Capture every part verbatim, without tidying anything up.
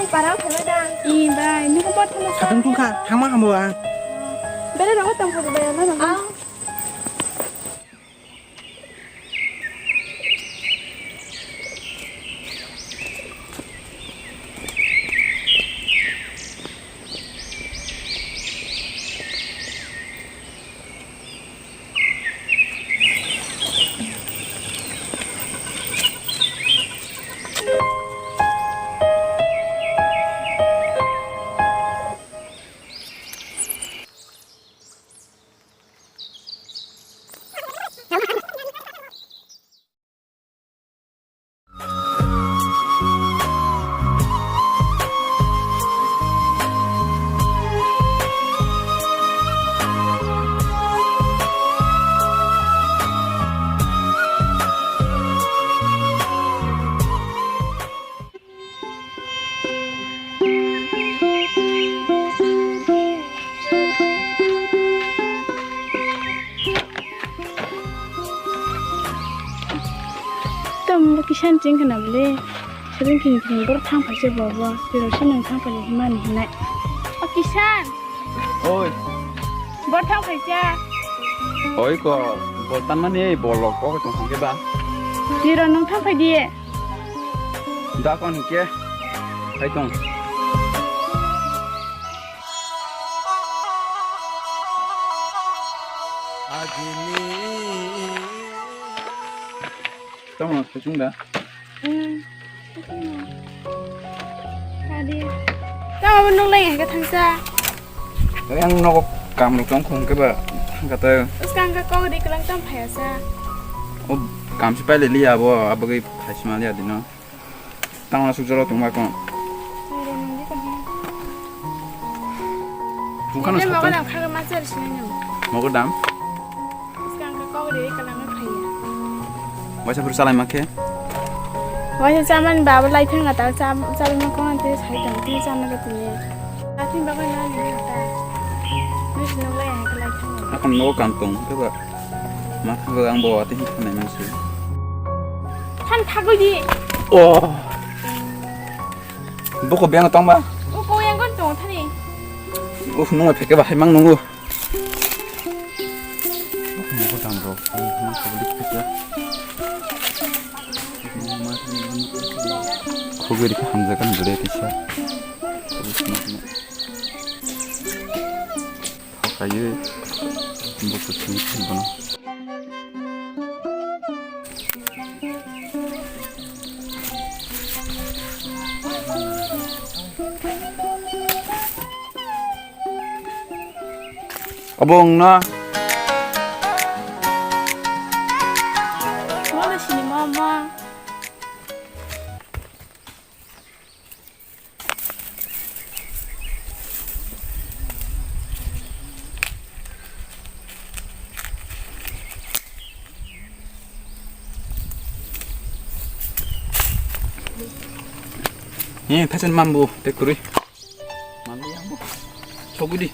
Parang thangna da. I bai, niko bor thangna sa. Satung thungkha, thangma hambo ang. Bere rogo tong phai bai na. Ah. Tamo Kisan chwng khna bwle, seleng kini kini bor thang phai se bo bo, tiro se nang thang phai himani hinai. O Kisan. Oi. Bor thang phai cha. Oi ko, bor tan mani bol lok ko tong thang ke ba. Tiro nang thang phai di. Da kon ke. Hai tong. Tamo na kuchung da? Hmm. Tadi. Tamo nung lai ke thangsa. Yang nogo kam rok tong khum ke ba thangka ta. Skang ka kok di kelang tam phaya sa. O kam si pai le liya bo abagwi phai sima liya dino. Tangna suk jolo tongma kong. Tungkha no. Ini mogo dam khaga ma cher sinai no. Mogo dam? Skang ka kok de kalang phaiya. Waisa phuru chalai ma khe? Waisa chaman baba lai thang ta cham chalai ma kong te sai dam te chama ga tini. Atin baba na ni ta. Ni sino lai ha lai thang. Akon no kan tong ke ba. Ma khe ba ang bo atin khanai ma su. Than thagwi di. Oh. Boko beng tong ba? Boko yang kon tong thani. Uf, nung pheke ba hai mang nungu. Nungu tang ro. Nung sabalik pheke. Khogwi rikha hamjakan bwrwi kisa. Kaiwi bukuchung bono. Obo wngno. Mono sini mama. Ni phasen mambu te kwrwi. Mambu yangbu. Sogwi di.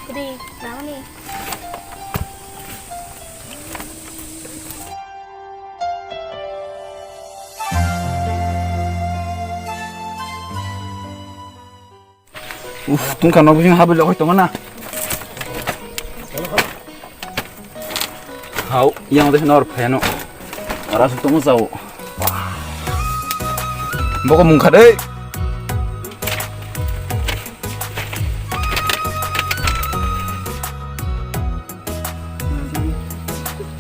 Kudi, ramani. Uf, tungkha nok bising habai logoi tongo na. Hau, yang deh nor pheno. Ora su tongo jao. Boko mungkha dei.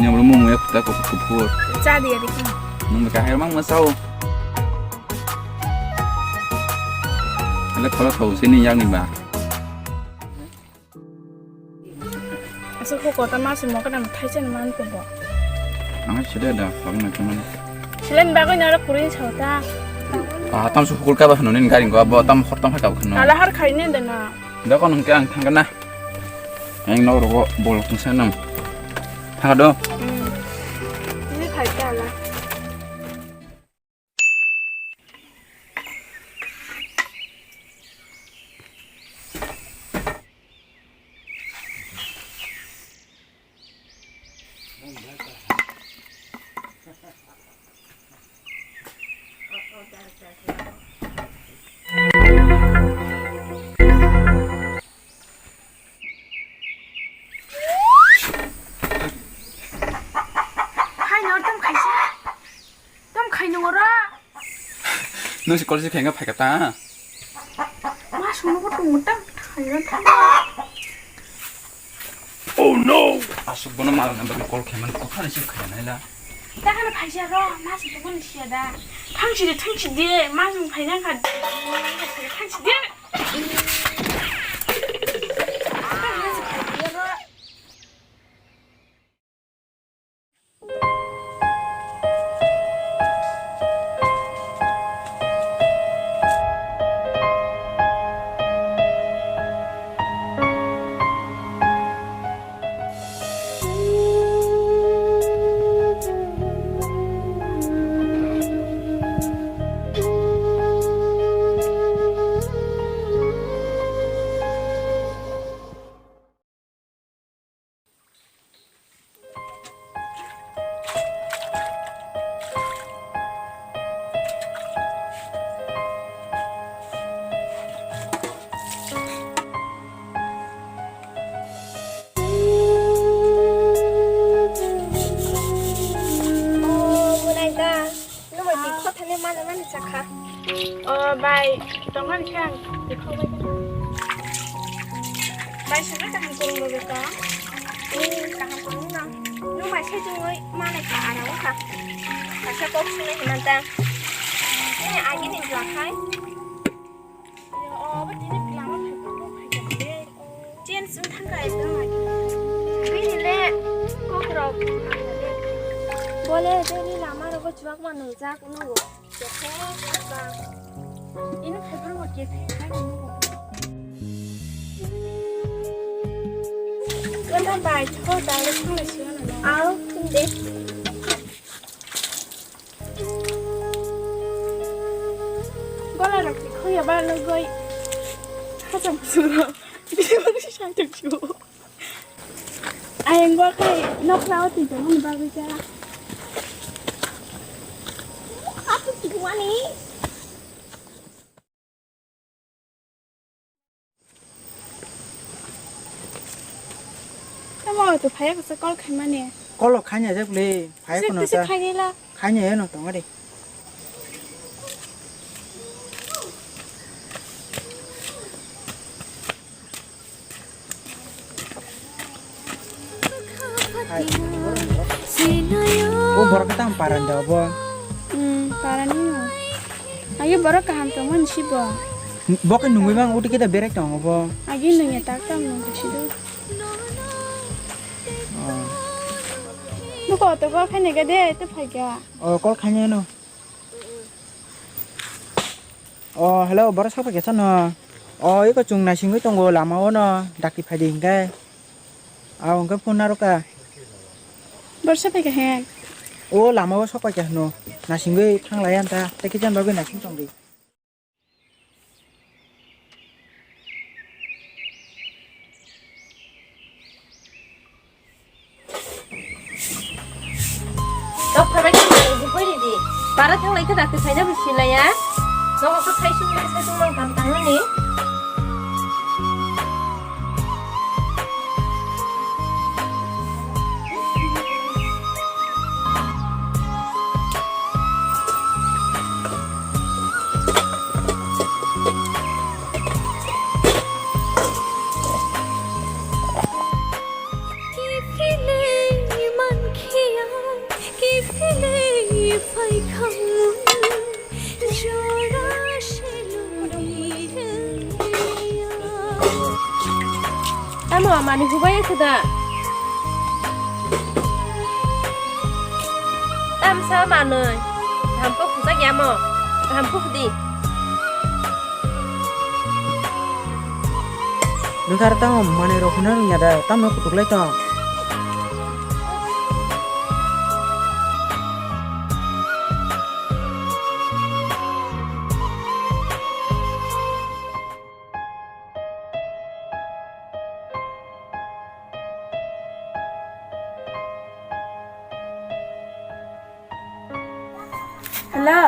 Nyamlo mung ya kuta ko kuphur. Cha dia dikhi. Mung ka her mang masao. Ala khola thau sini yang ni ba. Asa ko kota mas mo kana thai chen man ko bo. Ang sida da phang na kana. Silen bagwi nara kurin sauta. Ah, tam su hukul ka ba hanu nin garing go abo tam hor tam ha ka hanu. Ala har khai ne da na. Da kon hung ke ang thang na. Ang no rogo bol tungsa nang. Thang do. Hmm. Ini khai ta ala. Nung si college khe wngkha phaikha ta? Ma sungno bo tongo ta, thangna thangna. Oh no! Aswk bono malna bagwi call khaimani, kok thani se khaina ila. Ta hano phaisa ro, ma sungno bono siya da. Thangsi de, thangsi de, ma sung phaina kha. Thangsi de. Nung bai twi khothani mani mani chakha. O bai, tongmani khe ang twi khobai kha. Bai, sini kaham kurung loge to. Hmm, kaham kurung no. Nung bai se jungoi manai kha, ara wngkha. Kaisa kok sini hima ta. Ini agi ni blakhai. Yo, o, abo tini lama phai phai phai phai. Change wng thang kha ekdom agi. Bini le kok rok. Bole, bini lama rogo chuak ma nung jak nungo. Kephe ba. Ini phai phai mo kephe phai mo. Kata bai tho direct thang le siya na. Au, de. Gola rok ti khoya ba logoi. Hacham suro. Bisi bisi sai tok suro. Ayang gua kai nokra o ti tong ni bagwi ka. Hatu ti wani. Tamo to phaya kasa call khaimani. Call khaina jak le, phaya kono ta. Khaina la. Khaina no tong ari. O borok khe tamo paran da obo? Hmm, paran ni no. Ayo borok kaham tongmani si bo. Bo khe nungwi mang uti kita berek tongo bo. Agi nungya tak tam nung si do. Oh. Buko to go khaina ga de te phai ga. Oh, call khaina no. Oh, hello, borok sakpai kesa no. Oh, iko chwng naisingwi tongo lama o no, dakti phaidi hinkhe. Ah, hwnkhe phone naro ka. Borok sakpai kha he. O lama o sakpai kha hwno, naisingwi thanglai anta, tei kisa bagwi naising tongdi. Tok phabai khe manwi bukui ridi. Bara thanglai khe dakti phaina bo silaiya. Nogo khe thaisung le thaisung mang kam tangnani. Kiphilwi mankhe ang, kiphilwi phaikha ang, jora se lubwi wngya. Tamo amani hubai khe da? Tamsa manwi. Kaham kok khujak ya mo. Kaham kok di. Nung khe aro tamo manwi rok hwnna rwngya da, tamo kutuk lai tong? Hello.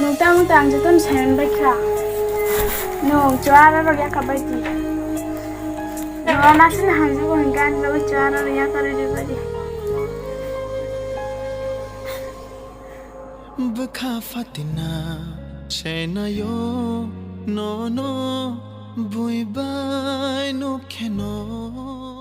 Nung tamo tang joto ni sayan bai kha. Nung chuara rok yakha bai di. Nung nasini hamjago hingka ani bagwi chuara rok yakha rw bai di. Bwkha phatina senaio nono bui bai nuk kheno.